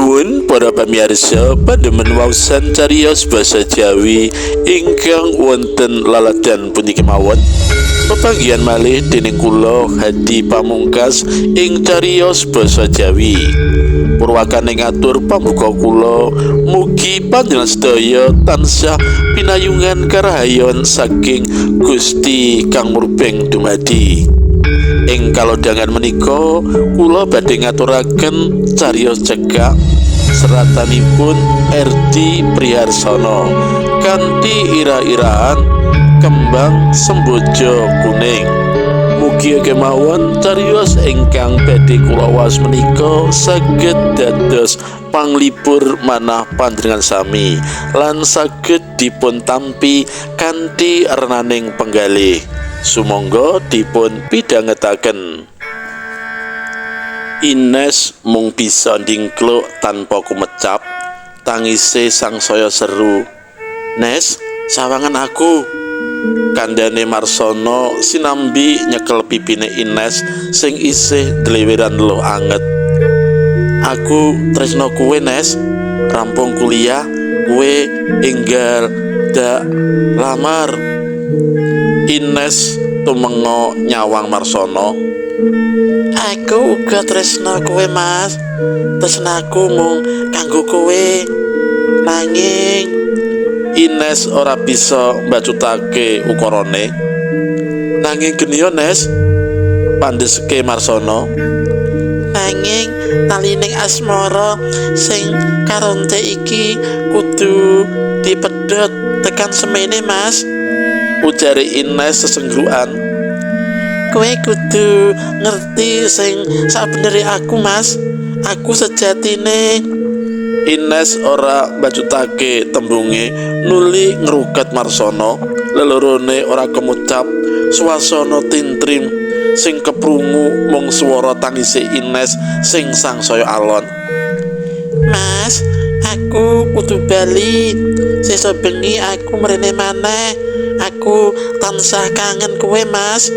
Nuwun para pamirsa pandemen waosan cariyos basa Jawi ingkang wonten laladan pundi kemawon. Pepanggihan malih dening kula Hadi Pamungkas ing cariyos basa Jawi. Purwakane ngatur pambuka kula, mugi panjenengan sedaya tansah pinayungan karahayon saking Gusti Kang Murbeng dumadi. Ing kalodhangan menika kula badhe ngaturaken cariyos cekak seratanipun Erdi Priharsono kanthi ira-iraan Kembang Semboja Kuning. Mugi kemawon cariyos ingkang badhe kula waos menika saged dados panglipur manah panjenengan sami lan saged dipun tampi kanthi renaning penggalih. Sumangga dipun pidhangetaken. Ines mung bisa ndingkluk tanpa kumecap, tangise sangsaya seru. "Nes, sawangan aku." Kandhane Marsono sinambi nyekel pipine Ines sing isih dleweran luh anget. "Aku tresno kuwe, Nes. Rampung kuliah, kuwe enggal dak lamar." Ines tumenga nyawang Marsono. "Aku uga tresno kowe, Mas. Tresnaku mung kanggo kowe. Nanging..." Ines ora bisa mbacutake ukarane. "Nanging geniya, Nes?" pandeseke Marsono. "Nanging talining asmara sing karonte iki kudu dipedhot tekan semene, Mas," ujare Ines sesenggrukan. "Kowe kudu ngerti sing sabenere aku, Mas. Aku sejatine..." Ines ora mbacutake tembunge nuli ngruket Marsono. Lelorone ora kemucap, swasana tintrim sing keprungu mung swara tangise Ines sing sangsaya alon. "Mas, aku kudu bali. Sesuk bengi aku mrene maneh. Aku tansah kangen kowe, Mas,"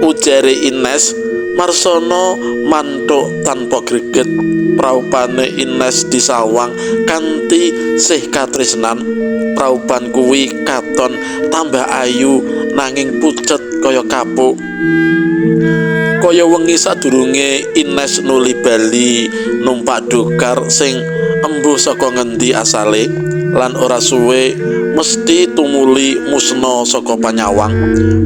ujare Ines. Marsono manthuk tanpa greget. Praupane Ines disawang kanthi sih katresnan. Praupan kuwi katon tambah ayu nanging pucet kaya kapuk. Kaya wengi sadurunge Ines nuli bali numpak dokar sing embuh saka ngendi asale lan ora suwe mesti tumuli musna saka panyawang.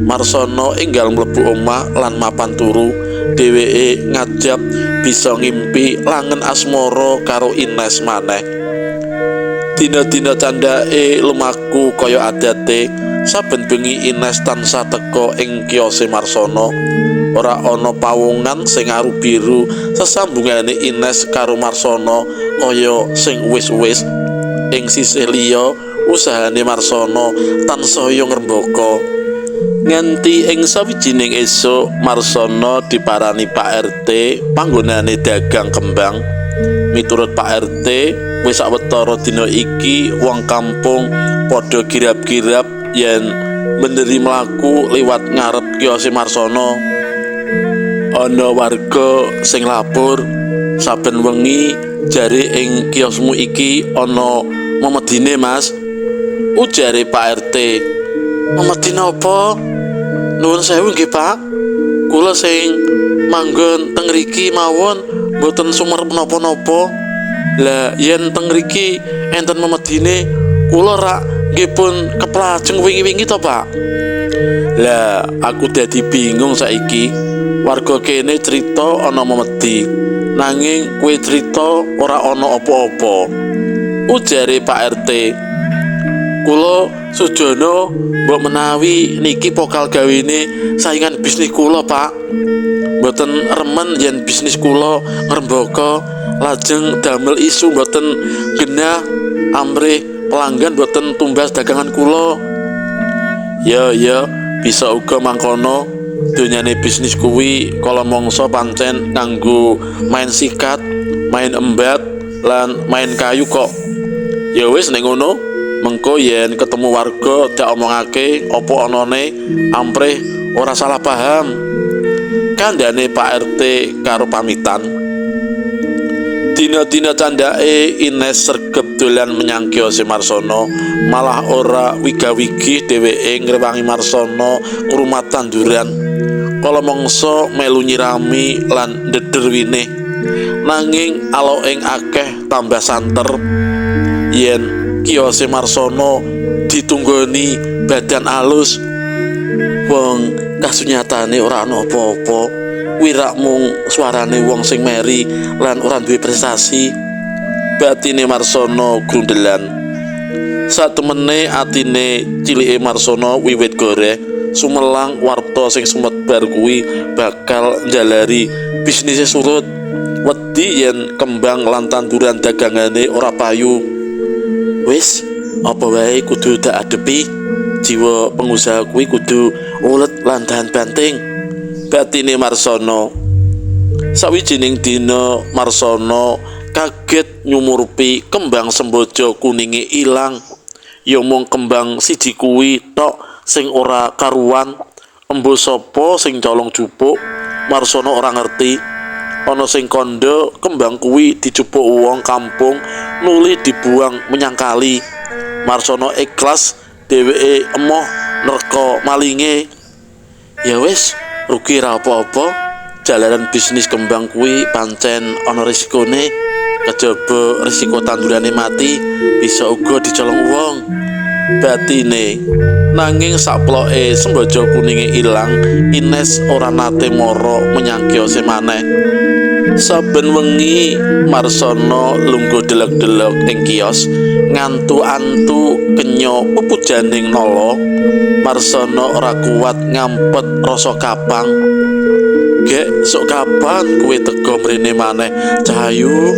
Marsono enggal mlebu omah lan mapan turu. Dheweke ngajab bisa ngimpi langen asmara karo Ines maneh. Dina-dina candhake lumaku kaya adate. Saben bengi Ines tansah teka ing kiose Marsono. Ora ana pawongan sing aru-biru sesambungane Ines karo Marsono kaya sing wis-wis. Ing sisih liya, usahane Marsono tansaya ngrembaka. Nganti ing sawijining esuk Marsono diparani Pak RT panggonane dagang kembang. Miturut Pak RT, wis sawetara dina iki wong kampung padha girap-girap yen menderi mlaku liwat ngarep kiose Marsono. "Ana warga sing lapor saben wengi jare ing kiosmu iki ana memedine, Mas," ujare Pak RT. "Memedi napa? Nuwun sewu nggih, Pak. Kula sing manggon teng mriki mawon mboten sumerep napa-napa. Lah yen teng mriki enten memedine, kula rak nggih pun keplajeng wingi-wingi to, Pak." "Lah aku dadi bingung saiki. Warga kene crita ana memedi, nanging kowe crita ora ana apa-apa," ujare Pak RT. "Kula sujono mbok menawi niki pokal gawene saingan bisnis kula, Pak. Mboten remen yen bisnis kula ngrembaka, lajeng damel isu mboten genah amrih pelanggan mboten tumbas dagangan kula." "Ya ya, bisa uga mangkono. Donyane bisnis kuwi kala mangsa pancen nganggo main sikat, main embat, lan main kayu kok. Ya wis nek ngono, mengko yen ketemu warga dak omongake apa anane amprih ora salah paham," kandhane Pak RT karo pamitan. Dina-dina candhake Ines sregep dolan menyang kiose Marsono, malah ora wiga-wigih dheweke ngrewangi Marsono ngrumat tanduran. Kala mangsa melu nyirami lan ndeder winih. Nanging aloking akeh tambah santer yen kiose Marsono ditunggoni badan alus. Wong kasunyatane ora ana apa-apa. Wirak mung suarane wong sing meri lan ora duwe prestasi. Batine Marsono grundelan. Satemene atine cilike Marsono wiwit goreh, sumelang warta sing sumebar kuwi bakal njalari bisnise surut. Wedi yen kembang lan tanduran dagangane ora payu. Wis, apa wae kudu dak adepi. Jiwa pengusaha kuwi kudu ulet lan tahan banting. Batine Marsono. Sawijining dina Marsono kaget nyumurpi kembang semboja kuninge ilang. Ya mung kembang siji kuwi tok sing ora karuan. Embuh sapa sing colong jupuk, Marsono ora ngerti. Ana sing kandha kembang kuwi dijupuk wong kampung nuli dibuang menyang kali. Marsono ikhlas dheweke emoh nerka malinge. Ya wis, rugi ra apa-apa. Jalaran bisnis kembang kuwi pancen ana risikone. Kejaba risiko tandurane mati bisa uga dicolong wong. Batine. Nanging saploke semboja kuninge ilang, Ines ora nate mara menyang kiose maneh. Saben wengi Marsono lungguh delok-delok ing kios, ngantu-antu kenya pepujaning nala. Marsono ora kuat ngampet rasa kapang. Gek, sok kapan kowe teka mrene maneh, Cahayu?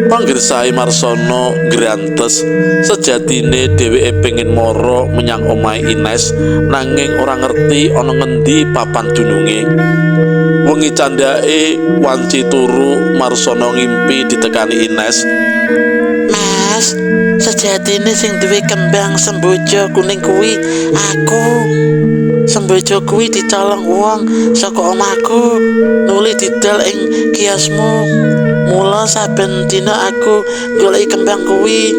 Panggersahe Marsono ngrantes. Sejatine dheweke pengin mara menyang omahe Ines, nanging ora ngerti ana ngendi papan dununge. Wengi candhake wanci turu, Marsono ngimpi ditekani Ines. Mas, sejatine sing duwe kembang semboja kuning kuwi aku. Semboja kuwi dicolong wong saka omahku, nuli didol ing kiosmu. Mula saben dina aku goleki kembang kuwi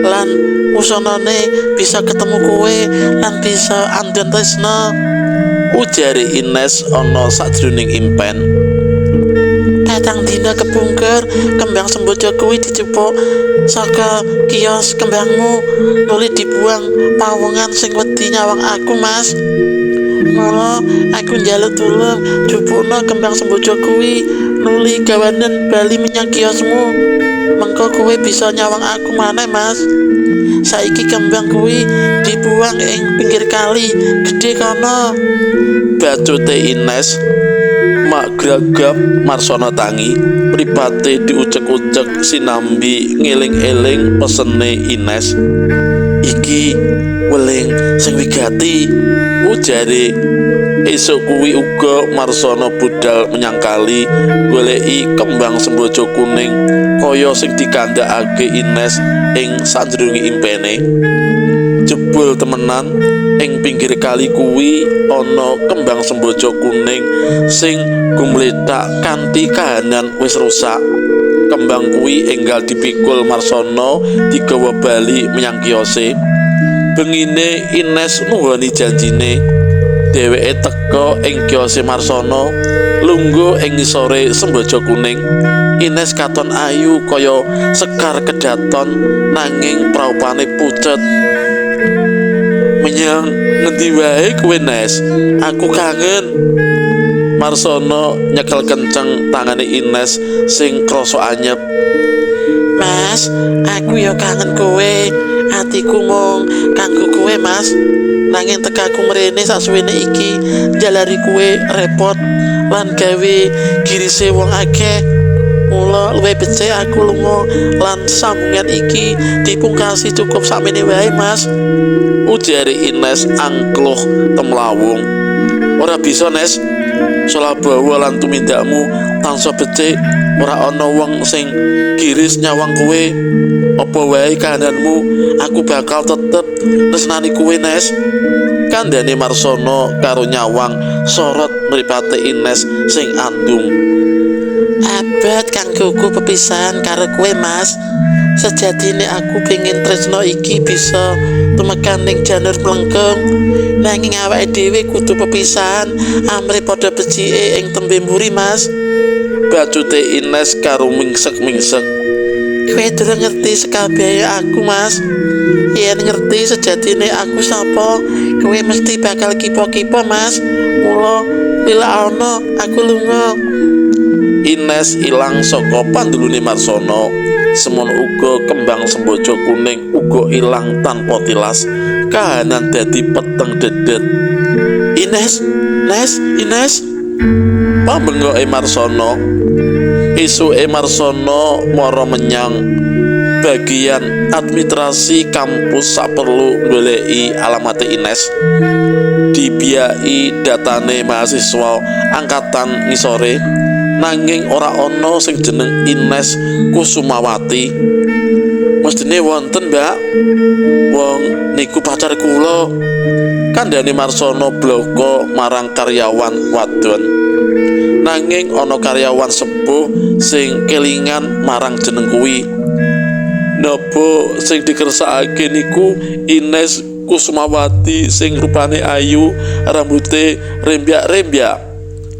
lan wusanane bisa ketemu kowe lan bisa andon tresna. Ujare Ines ana sajroning impen. Patang dina kepungkur kembang semboja kuwi dijupuk saka kios kembangmu, nuli dibuang pawongan sing wedi nyawang aku, Mas. Mula aku njaluk tulung jupukna kembang semboja kuwi, nuli gawanen bali menyang kiosmu. Mengko kowe bisa nyawang aku maneh, Mas. Saiki kembang kuwi dibuang ing pinggir kali gedhe kono. Bacute Ines mak gragap. Marsono tangi, mripate diucek-ucek sinambi ngeling-eling pesene Ines. Iki weling sing wigati, ujare. Esuk kuwi uga Marsono budal menyang kali goleki kembang semboja kuning kaya sing dikandhakake Ines ing sajroning impene. Jebul temenan ing pinggir kali kuwi ana kembang semboja kuning sing gumlethak kanthi kahanan wis rusak. Kembang kuwi enggal dipikul Marsono digawa bali menyang kiose. Bengine Ines nuhoni janjine. Dheweke teka ing kiose Marsono, lungguh ing ngisore semboja kuning. Ines katon ayu kaya sekar kedaton, nanging praupane pucet. Menyang ngendi wae kowe, Nes? Aku kangen. Marsono nyekel kenceng tangane Ines sing krasa anyep. Mas, aku ya kangen kowe. Atiku mung kanggo kowe, Mas. Nanging tekaku mrene sasuwene iki njalari kowe repot lan gawe girise wong akeh. Mula luwih becik aku lunga lan sambungan iki dipungkasi cukup sakmene wae, Mas. Ujare Ines angkluh temlawung. Ora bisa, Nes. Sulabawa lan tumindakmu tansah becik, ora ana wong sing giris nyawang kowe. Apa wae kahananmu, aku bakal tetep tresnani kowe, Nes. Kandhane Marsono karo nyawang sorot mripate Ines sing andung. Abot kanggoku pepisahan karo kowe, Mas. Sejatine aku pengin tresno iki bisa tumekan ning janur mlengkung. Nanging awake dhewe kudu pepisahan amrih padha becike ing tembe mburi, Mas. Bacute Ines karo mingsek-mingsek. Kowe durung ngerti sekabehe aku, Mas. Yen ngerti sejatine aku sapa, kowe mesti bakal kipa-kipa, Mas. Mula lila ana aku lunga. Ines ilang saka pandulune Marsono. Semono uga kembang semboja kuning uga ilang tanpa tilas. Kahanan dadi peteng dedet. Ines, Nes, Ines. Pambengoke Marsono. Isuke Marsono mara menyang bagian administrasi kampus saperlu goleki alamate Ines. Dibiyaki datane mahasiswa angkatan ngisore, nanging ora ana sing jeneng Ines Kusumawati. Mestine wonten, Mbak. Wong niku pacar kula. Kandhane Marsono bloko marang karyawan wadon. Nanging ana karyawan sepuh sing kelingan marang jeneng kuwi. Napa sing dikersakake niku Ines Kusumawati sing rupane ayu, rambute rembyak-rembyak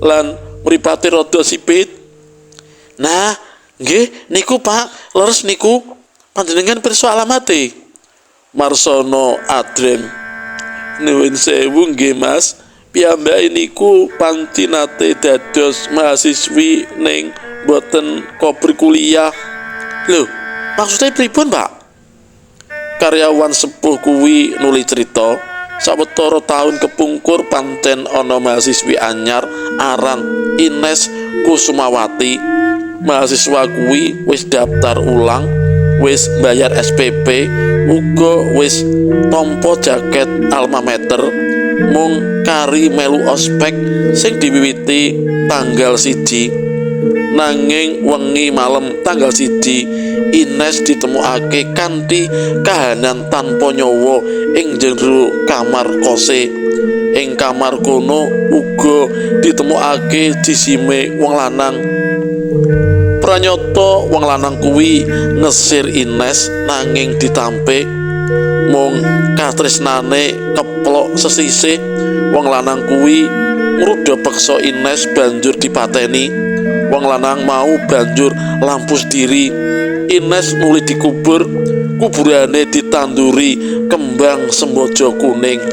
lan mripate rada sipit. Nah, nggih niku Pak, leres niku. Panjenengan pirsa alamate? Marsono adrem. Nuwun sewu nggih, Mas. Piyambake niku panci nate dados mahasiswi ning boten kober kuliah. Lho, maksudnya pripun, Pak? Karyawan sepuh kuwi nuli cerita, sawetara taun kepungkur pancen ana mahasiswi anyar aran Ines Kusumawati. Mahasiswa kuwi wis daftar ulang, wis bayar SPP, uga wis tampa jaket alma mater, mung kari melu ospek sing diwiwiti tanggal 1. Nanging wengi malam tanggal 1 Ines ditemukake kanthi kahanan tanpa nyawa ing jero kamar kose. Ing kamar kono uga ditemukake jisime wong lanang. Pranyata wong lanang kuwi ngesir Ines nanging ditampik. Mung katresnane keplok sesisih, wong lanang kuwi ngruda peksa Ines banjur dipateni. Wong lanang mau banjur lampus diri. Ines nuli dikubur, kuburane ditanduri kembang semboja kuning.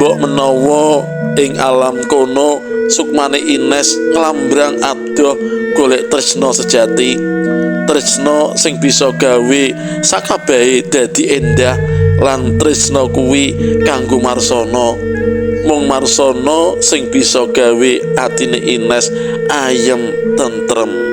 Mbok menawa ing alam kono sukmane Ines nglambrang adoh golek tresna sejati. Tresna sing bisa gawe sakabehe dadi endah lan tresna kuwi kanggo Marsono. Mung Marsono sing bisa gawe atine Ines ayem tentrem.